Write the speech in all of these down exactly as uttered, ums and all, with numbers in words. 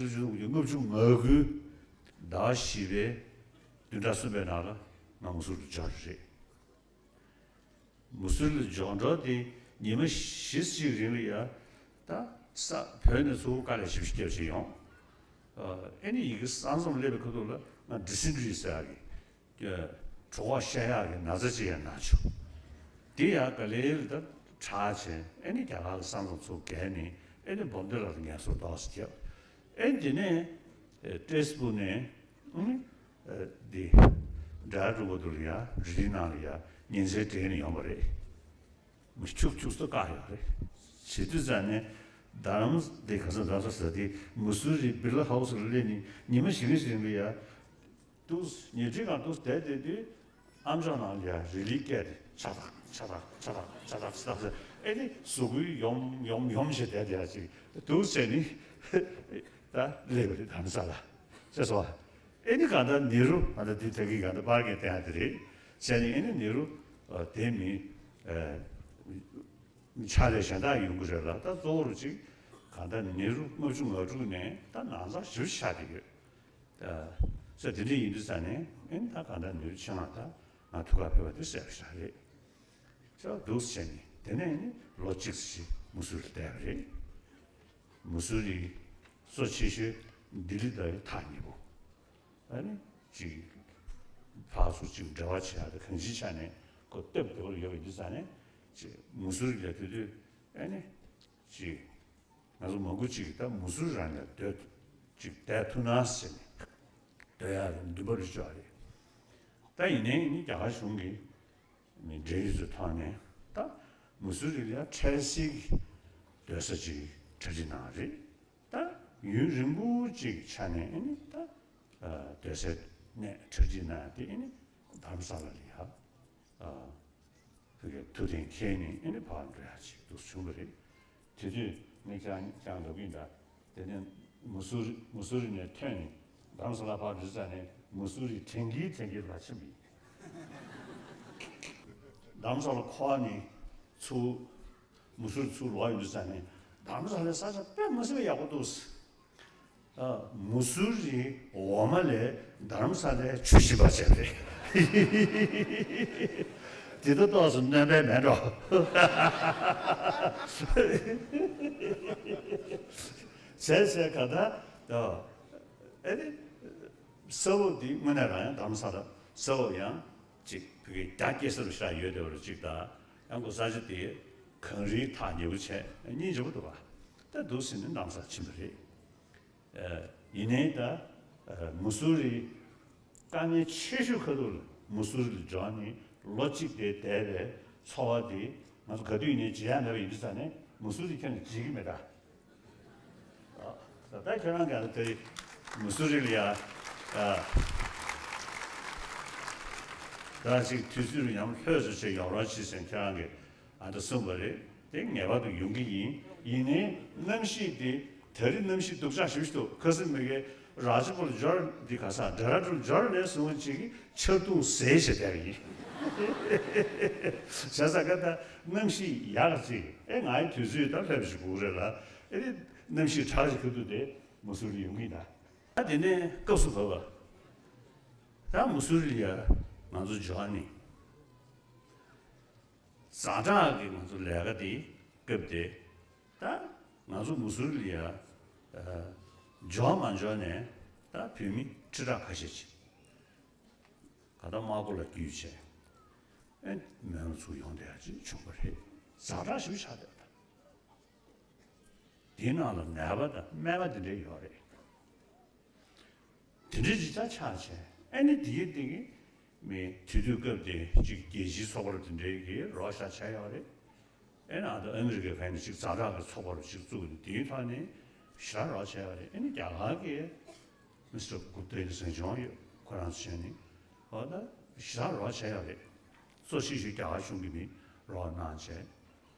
ལྔ་བཅུ་ང་དགུའི་ཟླ་བ་བཞི་པའི་བདུན་ཕྲག་གསུམ་པའི་ནང་ལ་ང་མུ་སུ་རི་འབྱོར་རེད། མུ་སུ་རི་ལ་འབྱོར་འགྲོ་དེ་ཉི་མ་བཞི་ཞིག་རིང་ལ་ཡ། ད་ས་བོད་ནས་ཚུར་དཀའ་ལས་ཞེ་པོ་ཞིག་བརྒྱབ་བྱས་ཡོང་། ཨ་ནི་ཡི་གེ་ས་མཚམས་སླེབས་པའི་ཁ་ཐུག་ལ་ང་ཌི་སེན་ཊི་རི་ཟེར་ཡག་གི་གྲོད་ཁོག་བཤལ་ཡག་གི་ན་ཚ་ཅིག་ཡང་ན་བྱུང་། དེ་ཡང་ག་ལེར་ད་དྲག་བྱས། ཨ་ནི་རྒྱ་གར་ལ་ས་མཚམས་ཚུར་བརྒལ་ནས་ཨ་ནི་སྦོམ་སྡེ་ལ་ངལ་གསོ་ཏོག་ཙམ་བརྒྱབ། ཨ་ནི་དེ་ནས་ཨ་ཏྲེས་པུར་ནས་ཨ་ནི་ཨ་འདི་འདྲ་རུ་བ་དུ་ལ་ཡ་རི་ལི་ནང་ལ་ཡ་ཉིན་མཚན་སྦྲེལ་ནས་ཡོང་བ་རེད། མི་ཁྱུག་ཁྱུག་ཙམ་བཀག་ཡོད་རེད། བྱེད་དུས་ཙང་ནས་རྡ་རམ་འདི་ག་ས་རྡ་ས་ཟེར་དེ་མུ་སུ་རི་བི་ལ་ཧའུ་སི་ལ་སླེབས་ནས་ཉི་མ་བཞི་རིང་ཟིན་པའི་ཡ། འདུག་ཉལ་ཁྲིའི་སྒང་འདུག་བསྡད་བསྡད་དུས། ཨམ་ཅོག་ནང་ལ་ཡ་རི་ལིའི་སྐད་དེ་ཆ་ཐག་ཆ་ཐག་ཆ་ཐག་ཆ་ཐག་ཆ་ཐག་ཟེར། ཨེ་ནི་གཟུགས་པོའི་ཡོམ་ཡོམ་ཡོམ་ཞེས་བསྡད་དེ་ཡ་ཅིག་འདུག་བྱས་ནི་ད་སླེབས་པ་རེད། དྷ་རམ་ས་ལ་ཤེས་སོང་། ཨེ་ནི་གང་ལྟར་ནེ་རུ་ཨ་ད་འདི་ད་གི་གང་ལྟར་པར་གྱི་བསྟན་ཡ་དེ་རེད། བྱས་ནི་ཨེ་ནི་ནེ་རུ་དེ་མི་ཕྱག་ལས་གཞན་དག་ཡོང་གི་རེད་ལ། ད་གཙོ་བོར་ཅིག་གང་ལྟར་ནེ་རུ་ལྔ་བཅུ་ང་དྲུག་ནས་ད་ན་ཚ་ཞེ་པོ་ཆགས་བསྡད་ཡོད། ས་དེ་འདྲ་ཡིན་དུས་ཙང་ནས་ཨེ་ནི་ད་གང་ལྟར་ནེ་རུ་ཆེད་མངགས་ད་ང་ཐུག་གར་ཕེབས་པ་དེ་གསལ་པོ་ཞིག་རེད། ས་འདུག་བྱས་ནས་དེ་ནས་ནི་ལོ་གཅིག་ཙམ་ཞིག་མུ་སུ་རི་བསྡད་པ་རེད། མུ་སུ་རི་གཙོ་ཆེ་ཤོས་ལྡི་ལི་དང་ཐག་ཉེ་པོ། ཨ་ནི་ཅིག་ཕར་ཚུར་ཅིག་འབྲེལ་བ་བྱེད་ཡག་དང་གང་ཅིའི་ཆ་ནས་ཁོ་སྟབས་བདེ་པོ་ཡོད་པ་ཡིན་དུས་ཙང་ནས་ཅིག་མུ་སུ་རི་ལ་ཐུག་དུས་ཨ་ནི་ཅིག་ང་ཚོ་མང་པོ་ཅིག་གིས་ད་མུ་སུ་རི་རང་ལ་སྡོད་ཅིག་བསྡད་ཐུབ་ན་ཟེར་ནས་སྡོད་ཡག་གི་འདུན་པ་རེ་བཅོས་པ་རེད། ད་ཡིན་ནའི་ནི་རྒྱ་གར་གཞུང་གིས་ནི་འབྲེལ་ཡོད་ཚོའི་ཐོག་ནས་ད་མུ་སུ་རི་ལ་འཕྲལ་སེལ་གྱི་སྡོད་ས་ཅིག་གྲ་སྒྲིག་གནང་རེད། ད་ཡུན་རིང་པོ་ཅིག་གི་ཆ་ནས་ཨ་ནི་ད་སྡོད་སའི་གནས་གྲ་སྒྲིག་གནང་དེ་ཨ་ནི་རྡ་རམ་ས་ལ་ལ་ཡ་ཕ་གིའི་ཐུགས་གཏན་འཁེལ་ནས་ཨ་ནི་ཕར་འགྲོ་ཡག་ཅིག་འདུག་བྱུང་བ་རེད། དེ་དུས་ངས་ཀྱང་ཀྱང་ལབ་ཀྱིན་གདའ། དེ་ནས་མུ་སུ་རི་མུ་སུ་རི་ནས་ཐོན་ནས་རྡ་རམ་ས་ལ་ཕར་འགྲོ་ཙ་ནས་མུ་སུ་རི་དྲན་གྱིན་དྲན་གྱིན་ལ་ཕྱིན་པ་ཡིན། རྡ་རམ་ས་ལ་འཁོར་ནས་ཚུར་མུ་སུ་རི་ཚུར་ལོག་ཡོང་དུས་ཙ་ནས་རྡ་རམ་ས་ལའི་ས་ཆ་དཔེ་མི་སྲིད་པ་ཡག་པོ་འདུག། ཨ། མུ་སུ་རིའི་འོ་མ་ལས་རྡ་རམ་ས་ལའི་ཆུ་ཞིམ་པ་བྱས་རེད། འདི་ལྟ་ཏོག་ཙམ་སྣོན་པ་མེད་འགྲོ། བྱས་བྱས་ག་ད། ཨ་ནི་ས་འོག་འདི་དངོས་གནས་རང་ཡང་རྡ་རམ་ས་ལ་ས་འོག་ཡང་ཅིག་བོད་ཀྱི་རྒྱ་སྐྱེད་ས་རུ་ཤར་ཡོད་དེ་བ་རུ་ཅིག་དང་། ཡང་ཁོ་ས་ཆ་དེ་གངས་རིའི་ཐག་ཉེ་པོ་བྱས་སྙིང་རྗེ་པོ་འདུག་ག། ད་འདུག་ཟིན་ནས་རྡ་རམ་ས་ལ་ཕྱིན་པ་རེད། ཡིན་ནའི་ད་མུ་སུ་རི་དཀའ་ངལ་ཆེ་ཤོས་ཁ་ཐུག་ལ་མུ་སུ་རི་ལ་འབྱོར་ནས་ལོ་གཅིག་དེ་བསྡད་པའི་ཚོར་བ་དེ་ང་ཚོ་ག་དུས་ཡིན་ནའི་བརྗེད་ཡག་མེད་པ་ཡིན་དུས་ཙང་ནས་མུ་སུ་རི་ཁྱོན་ནས་བརྗེད་ཀྱི་མེད་ད། ད་ཁྱོད་རང་ག་ལ་དེ་མུ་སུ་རི་ལ་ཡ། ད་ཅིག་དུས་ཚོད་རུ་ཡང་ལྷོད་བཟོ་བྱས་ཡོང་རོགས་བྱེད་ཟེར་ཁྱོད་རང་གིས། ཨ་ད་གསུངས་པ་རེད། དེ་ངེས་པར་དུ་ཡོང་གི་ཡིན། ཡིན་ནའི་གནམ་གཤིས་དེ་ད་རེས་གནམ་གཤིས་སྡུག་ཅག་ཞེ་པོ་ཞིག་འདུག། ཁ་སང་མ་གི་ར་ཇི་པུར་འབྱོར་འདི་ག་ས་ཌེ་ར་ཌུན་འབྱོར་ནས་བཟུང་ཅིག་ཆར་གདུང་ཟེར་བྱས་བསྡད་པ་ཡིན། བྱས་ཙང་ཀ་ད་གནམ་གཤིས་ཡག་ཅིག་ཨེ་ང་ཡི་དུས་ཚོད་ད་ལྷོད་པ་ཞིག་དགོས་རེད་ལ། ཨེ་གནམ་གཤིས་དྲག་ཅིག་ཁ་ཐུག་དེ་མུ་སུ་རི་ཡོང་གི་ཡིན་ད། ད་དེ་ནས་སྐབས་སུ་བབས་པ། ད་མུ་སུ་རི་ལ་ཡ་ང་ཚོ་འབྱོར་ནས། ཛ་དྲག་གི་ང་ཚོ་ལས་ཀ་དེ་སྐབས་དེ། ད་ང་ཚོ་མུ་སུ་རི་ལ་ཡ་ཨ་འབྱོར་མ་འབྱོར་ནས་ད་བོད་མི་ཁྲི་ཕྲག་ཁ་ཤས་ཅིག་ག་ད་དམག་སྒོ་ལ་བརྒྱུད་བྱས་ཨེ་མོན་ལ་ཚུར་ཡོང་བསྡད་ཡ་ཅིག་བྱུང་བ་རེད། ཛ་དྲག་ཞེ་པོ་ཆགས་བསྡད་པ་དང་། དེའི་ནང་ལ་ནད་པ་དང་སྨན་པ་དེ་འདྲ་ཡོད་རེད། དེ་འདྲའི་ཅིག་ཆ་ཆགས་བྱས་ཨེ་ནི་དེའི་སྟེང་གི་མི་དེ་དུས་སྐབས་དེ་ཅིག་རྒྱལ་སྤྱིའི་ཚོགས་པ་དེ་འདྲའི་གི་རོགས་ཤ་བྱས་ཡོད་རེད། ཨེ་ནི་ཨ་ད་ཨ་མི་རི་ཀའི་ཕན་ནི་ཅིག་ཛ་དྲག་གི་ཚོགས་པ་རུ་ཅིག་བཙུགས་ནས་དེའི་ཐོག་ནས་ཞེ་དྲག་རོགས་བྱས་ཡོད་རེད། ཨེ་ནི་རྒྱ་གར་གི་མི་སི་ཊར་གུབ་ཏའི་ཟིང་ཆུང་ཡོད། ཁོ་རང་ཚོ་བྱས་ནས་ཨོ་ད་ཞེ་དྲག་རོགས་བྱས་ཡོད་རེད། གཙོ་ཆེ་ཤོས་རྒྱ་གར་གཞུང་གི་མི་རོགས་གནང་བྱས།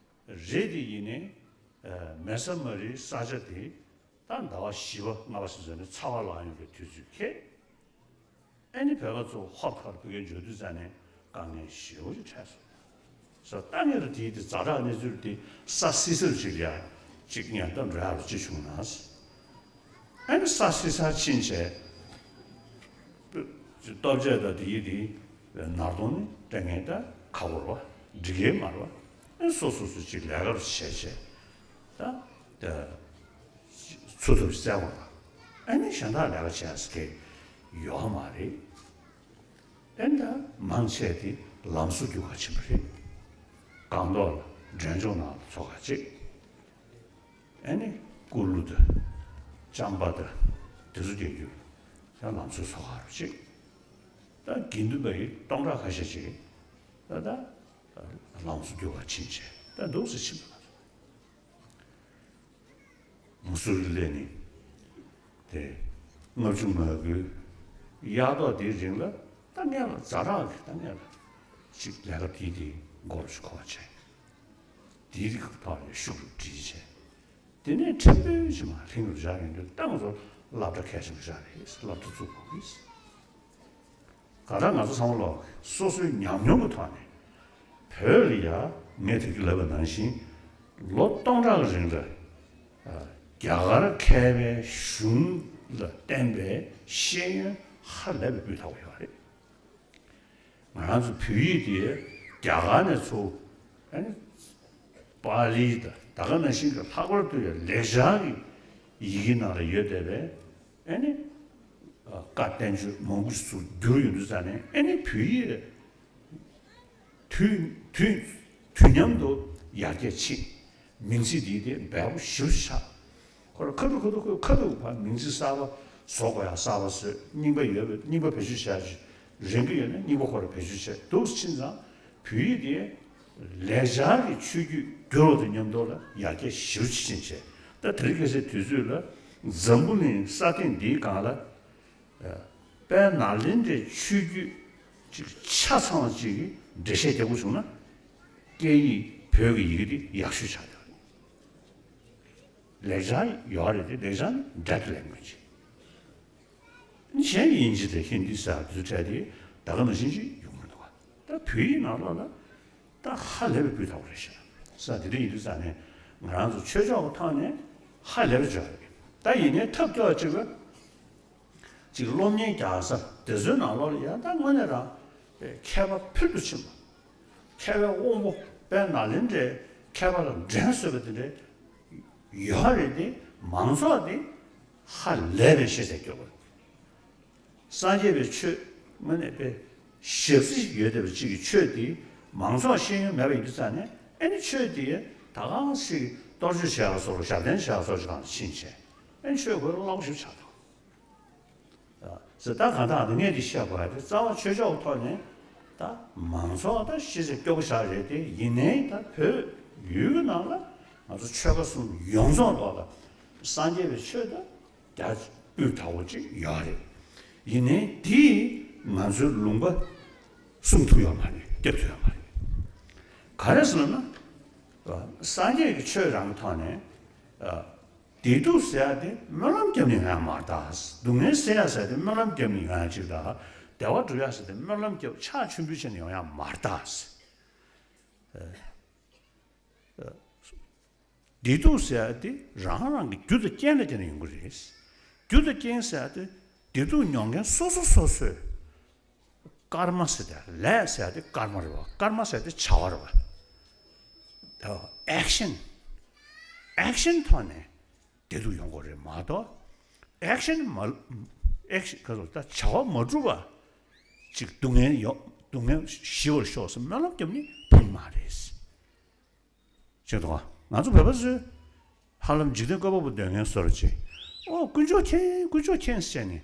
རེད་དེ་ཡིན་ནའི་མེ་ས་མ་རིའི་ས་ཆ་དེ་ད་ཟླ་བ་བཞི་པ་ལྔ་པ་ཟེར་ནས་ཚ་བ་ལངས་ཡོང་པའི་དུས་ཚོད་ཁེལ། ཨེ་ནི་བོད་པ་ཚོ་ཧོབ་ཁར་བོད་སྐད་འབྱོར་དུས་ཙ་ནས་དཀའ་ངལ་ཞེ་པོ་ཅིག་འཕྲད་སོང་། ས་ད་ངེད་ར་དེའི་དེ་ཛ་དྲག་གནས་ཚུལ་དེ་ས་སི་སིར་ཅིག་ལ་ཡ་ཅིག་ཉེན་བརྡ་འགྲོ་ཡག་རུ་ཅིག་བྱུང་ན། ཨ་ནི་ས་སི་སར་ཕྱིན་བྱས། སྟོབས་ཆེ་དང་དེ་ཡི་དེ་ནར་གདོང་ནི་སྤྲད་མཁན་ད་ཁག་པོ་རེད་བ། འགྲིག་གི་མ་རེད་བ། ཨ་ནི་སོ་སོ་སོ་ཅིག་ལས་ཀར་བྱས་བྱས་ད་ད་འཚོ་ཐབས་བཙལ་དགོས་པ། ཨ་ནི་གཞན་དག་ལས་ཀ་བྱས་ཟེར་མཁན་ཡོད་མ་རེད། ཨ་ནི་ད་མང་ཆེ་དེ་ལམ་བཟོ་རྒྱུག་ག་ཕྱིན་པ་རེད། སྒང་ཏོག་ལ་འབྲས་ལྗོངས་ནང་ལ་ཚོགས་ཁག་ཅིག་ཨ་ནི་ཀུ་ལུ་དང་ལྕམ་པ་དང་དེ་ཚོ་དེ་རྒྱུ་ཡང་ལམ་བཟོ་ཚོགས་ཁག་རུ་ཅིག་ད་དགེ་འདུན་པ་ཡི་སྟོང་ཕྲག་ཁ་ཤས་ཅིག་ད་ད་ལམ་བཟོ་རྒྱུག་ག་ཕྱིན་བྱས་ད་འདུག་སེ་ཕྱིན་པ་ལ། མུ་སུ་རི་སླེབས་ནས་དེ་ལྔ་བཅུ་ང་དགུའི་དབྱར་ཐོག་དེའི་རིང་ལ་ད་ངས་ལ་ཛ་དྲག་གི་ད་ངས་ལ་ཅིག་ལས་ཀ་དེའི་དེའི་མགོ་ལ་ཞིག་འཁོར་བྱས། དེའི་རིགས་ཐོག་ནས་ཤུགས་སྒྲིལ་བྱས། དེ་ནས་ཕྲན་བུ་ཅིག་མར་ལྷིང་རུ་བཞག་ཡོང་དུས་ད་ང་ཚོ་སློབ་གྲྭ་གལ་ཆེན་པོ་ཞིག་རེད། སློབ་གྲྭ་བཙུགས་དགོས་ཀྱི། ག་ད་ང་ཚོ་ཚང་མ་ལོག་སོ་སོའི་ཉམས་མྱོང་གི་ཐོག་ནས་བོད་ལ་ཡ་ངས་དེ་གི་ལབ་པ་ནང་བཞིན་ལོ་སྟོང་ཕྲག་གི་རིང་ལ་རྒྱ་གར་མཁས་པའི་གཞུང་ལ་བརྟེན་པའི་ཤེས་ཡོན་ཧ་ལས་པའི་སྤུས་དག་པོ་ཡོད་རེད། ང་རང་ཚོ་བོད་ཡིག་དེ་རྒྱ་གར་ནས་ཚུར་ཨ་ནི་པཱ་ལི་དང་ད་ག་ནང་བཞིན་གྱི་ལྷག་པར་དུ་ཡང་ལེགས་སྦྱར་གྱི་ཡི་གེ་ནང་ལ་ཡོད་བསྡད་པའི་ཨ་ནི་བཀའ་བསྟན་བཅོས་མང་པོ་ཞིག་ཚུར་བསྒྱུར་ཡོང་དུས་ཙང་ནས་ཨ་ནི་བོད་ཡིག་དུས་དུས་དུས་མཉམ་དུ་ཡར་རྒྱས་ཕྱིན། མིང་ཚིག་འདི་དེ་འབེལ་པོ་ཞེ་པོ་ཆགས། ཁོ་ར་ཁ་ཐུག་ཁ་ཐུག་ཁོའི་ཁ་ཐུག་ཕར་མིང་ཚིག་གསར་པ་བཟོ་དགོས་ཡ་གསར་པ་བཟོས། རྙིང་པ་ཡོད་པའི་རྙིང་པ་བེད་སྤྱོད་བྱ་རན་གྱི་ཡོད་ན་རྙིང་པ་ཁོ་ར་བེད་སྤྱོད་བྱས། འདུག་ཕྱིན་ཙང་བོད་ཡིག་དེ་ལེགས་སྦྱར་གྱི་ཆོས་བརྒྱུད་བསྒྱུར་བ་དང་མཉམ་དུ་ལ་ཡར་རྒྱས་ཞེ་པོ་ཅིག་ཕྱིན་བྱས། ད་དེ་རིང་ཁ་སང་དུས་ཚོད་ལ་འཛམ་བུ་གླིང་ས་སྟེང་འདིའི་སྒང་ལ་དཔལ་ནཱ་ལེནྡྲའི་ཆོས་བརྒྱུད་ཅིག་ཆ་ཚང་ཅིག་གི་འགྲེལ་བཤད་རྒྱག་དགོས་བྱུང་ན། སྐད་ཡིག་བོད་ཀྱི་ཡི་གེ་འདི་ཡག་ཤོས་ཆགས་ཡོད་རེད། ལེགས་སྦྱར་ཡོད་རེད་དེ་ལེགས་སྦྱར་ནི་འདྲ་དུ་ལེན་དགོས་ཅིག་གཞན་དབྱིན་ཇི་དང་ཧིན་དི་ཟེར་བ་དེ་ཚོ་འཕྲད་དེ་ད་ག་ནང་བཞིན་ཅིག་ཡོང་གི་འདུག་བ། ད་བོད་ཡིག་ནང་ལོགས་ལ་ད་ཧ་ལས་པའི་སྤུས་དག་པོ་རེད་ཤག་ས་དེ་འདྲ་ཡིན་དུས་ཙང་ནས་ང་རང་ཚོ་ཆོས་ཕྱོགས་ཀྱི་ཐོག་ནས་ཧ་ལས་པའི་འཇོན་རེད། ད་ཡིན་ནའི་ཐབས་སྐྱོ་བ་གཅིག་ལ། ཅིག་སློབ་གཉེར་རྒྱག་ས་དེ་ཚོའི་ནང་ལོགས་ལ་ཡང་ད་དངོས་གནས་རང་མཁས་པ་ཕུལ་དུ་ཕྱིན་པ། མཁས་པའི་དབང་པོ་དཔལ་ནཱ་ལེནྡྲའི་མཁས་པ་ལ་འགྲན་བཟོད་པ་དེ་འདྲའི་ཡོད་རེད་དེ། མང་ཚོགས་དེ་ཧ་ལས་པའི་ཤེས་ཚད་སྐྱོ་པོ་རེད། སངས་རྒྱས་པའི་ཆོས་དངོས་གནས་དཔེ་ཞབས་ཕྱི་ཡོད་བསྡད་པ་ཅིག་གི་ཆོས་དེ་མང་ཚོགས་ཤེས་ཡོན་མེད་པ་ཡིན་དུས་ཙང་ནས་ཨ་ནི་ཆོས་དེ་ད་གང་ཞིག་གཏོར་བཅོས་བྱས་པ་སོགས་ཞབས་བརྟན་བྱས་པ་སོགས་ཀྱི་སྒང་ལ་ཕྱིན་བྱས་ཨ་ནི་ཆོས་གོ་རླག་པོ་ཞིག་ཆགས་འདུག་ཟེར། ད་གང་ལྟར་ངས་འདི་བཤད་དགོས་ཡ་དེ་རྩ་བ་ཆོས་ཕྱོགས་ཐོག་ནས་ད་མང་ཚོགས་ད་ཤེས་ཚད་སྐྱོ་པོ་ཞིག་རེད་དེ། ཡིན་ནའི་ད་བོད་ཡུལ་ནང་ལ་ང་ཚོ་ཆོལ་ཁ་གསུམ་ཡོངས་རྫོགས་ཐོག་ལ་སངས་རྒྱས་པའི་ཆོས་ད་རྒྱ་སྤུས་དག་པོ་ཅིག་ཡོད་རེད། ཡིན་ནའི་དེས་ང་ཚོའི་ལུང་པ་སྲུང་ཐུབ་ཡོད་མ་རེད། སྐྱོབ་ཐུབ་ཡོད་མ་རེད། ག་རེ་ཟེར་ན། སངས་རྒྱས་ཀྱི་ཆོས་རང་གི་ཐོག་ནས། བདེ་སྡུག་ཟེར་ཡ་དེ་སྨོན་ལམ་བརྒྱབ་ནས་ཡོང་ཡ་མ་རེད་ད། སྡུག་བསྔལ་སེལ་ཡ་ཟེར་ཡ་དེ་སྨོན་ལམ་བརྒྱབ་ནས་ཡོང་ཡ་ཅིག་དང་། བདེ་བ་སྒྲུབ་ཡ་ཟེར་དེ་སྨོན་ལམ་བརྒྱབ་ཕྱག་མཆོད་འབུལ་བྱས་ནས་ཡོང་ཡ་མ་རེད་ད། བདེ་སྡུག་ཟེར་ཡ་དེ་རང་རང་གི་རྒྱུ་དང་རྐྱེན་ལ་བརྟེན་ནས་ཡོང་གི་རེད། རྒྱུ་དང་རྐྱེན་ཟེར་ཡ་དེ་བདེ་སྡུག་མྱོང་མཁན་སོ་སོ་སོ་སོས། ཀརྨ་ཟེར་ཏེ་ལས་ཟེར་ཏེ་ཀརྨ་རེད་བ། ཀརྨ་ཟེར་ཏེ་བྱ་བ་རེད་བ། ཨེག་ཤན། ཨེག་ཤན་ཐོག་ནས་བདེ་སྡུག་ཡོང་དགོས་རེད་མ་གཏོགས། ཨེག་ཤན་མ། ཨེག་ཤན་ག་ཚོད་ད་བྱ་བ་མ་བསྒྲུབས་པ། ཅིག་སྡུག་བསྔལ་ཡོང་སྡུག་བསྔལ་ཞི་བར་ཤོག་ཟེར་སྨོན་ལམ་བརྒྱབ་ནི་ཕན་མ་རེད། ཤེས་འདུག་ག་ང་ཚོ་བོད་པ་ཚོས་ཧ་ལམ་འཇིག་རྟེན་བཀོད་པ་པོ་འདོད་མཁན་བཟོ་འདྲ་ཅིག་ཨོ་དཀོན་མཆོག་མཁྱེན། དཀོན་མཆོག་མཁྱེན་ཟེར་ནས།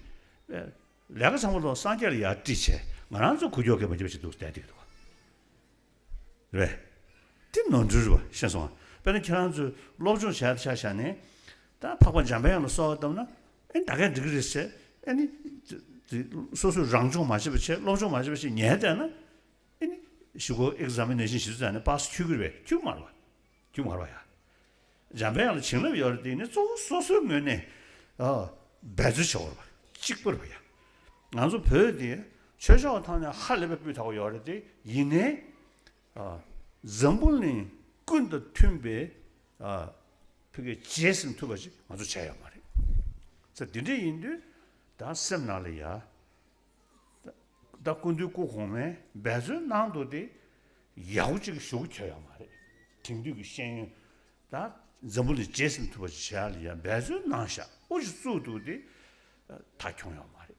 ལས་ཀ་ཚང་མ་ལོ་སངས་རྒྱས་ལ་ཡར་དཀྲིས་བྱས་ང་རང་ཚོ་འགུལ་སྐྱོད་ག་མ་བྱེད་པ་ཞིག་འདུག་བསྡད་བསྡད་འདུག་ག་རེད། དེ་ནོར་འཁྲུལ་རེད་བ། ཤེས་སོང་ང་། དཔེར་ན་ཁྱེད་རང་ཚོས་སློབ་སྦྱོང་བྱས་ཆ་བཞག་ནས། ད་འཕགས་པ་འཇམ་དཔལ་དབྱངས་ལ་གསོལ་བ་བཏབ་ན། ཨེ་ད་གས་འགྲིག་གི་རེད་ཟེར། ཨེ་ནི། སོ་སོས་རང་སྦྱོང་མ་བྱས་པ་བྱས་སློབ་སྦྱོང་མ་བྱས་པ་བྱས་ཉལ་བསྡད་ན། ཨེ་ནི། གཞུག་གུ་ཨེག་ཛ་མི་ནེ་ཤན་བྱེད་དུས་ཙང་ནས་པཱ་སི་འཁྱོལ་གྱི་རེད་པས། འཁྱོལ་མ་རེད་པ། འཁྱོལ་མ་རེད་པ་ཡ། འཇམ་དཔལ་དབྱངས་ལ་བྱིན་རླབས་ཡོད་རེད་དེ་ནི་གཙོ་བོ་སོ་སོའི་ངོས་ནས། ཨ། འབད་རྩོལ་བྱེད་དགོས་རེད་པ། གཅིག་པུ་རེད་པ་ཡ། ང་ཚོ་བོད་དེ་ཆོས་ཕྱོགས་ཐོག་ནས་ཧ་ལས་པའི་སྤུས་དག་པོ་ཡོད་རེད་དེ། ཡིན་ནའི། ཨ། འཛམ་བུ་གླིང་ཀུན་དང་མཐུན་པའི། ཨ། ཕ་གིའི་རྗེས་ཟིན་ཐུབ་པ་ཞིག་ང་ཚོ་བྱས་ཡོད་མ་རེད། ད་འདི་འདྲ་ཡིན་དུས་ད་སེམས་ནང་ལ་ཡ། ད་སྐུ་མདུན་སྐུ་གོང་མས་འབད་བརྩོན་གནང་འདུག་སྟེ། ཡག་པོ་ཅིག་ཞུ་གི་ཁྱོད་ཡོད་མ་རེད། དེང་དུས་ཀྱི་ཤེས་ཡོན་ད་འཛམ་བུ་གླིང་རྗེས་ཟིན་ཐུབ་པ་ཞིག་བྱེད་ཡ་ལ་ཡ་འབད་བརྩོན་གནང་ཤག་ཨོ་ཞིག་བཙུགས་འདུག་སྟེ། མཐའ་འཁྱོངས་ཡོད་མ་རེད།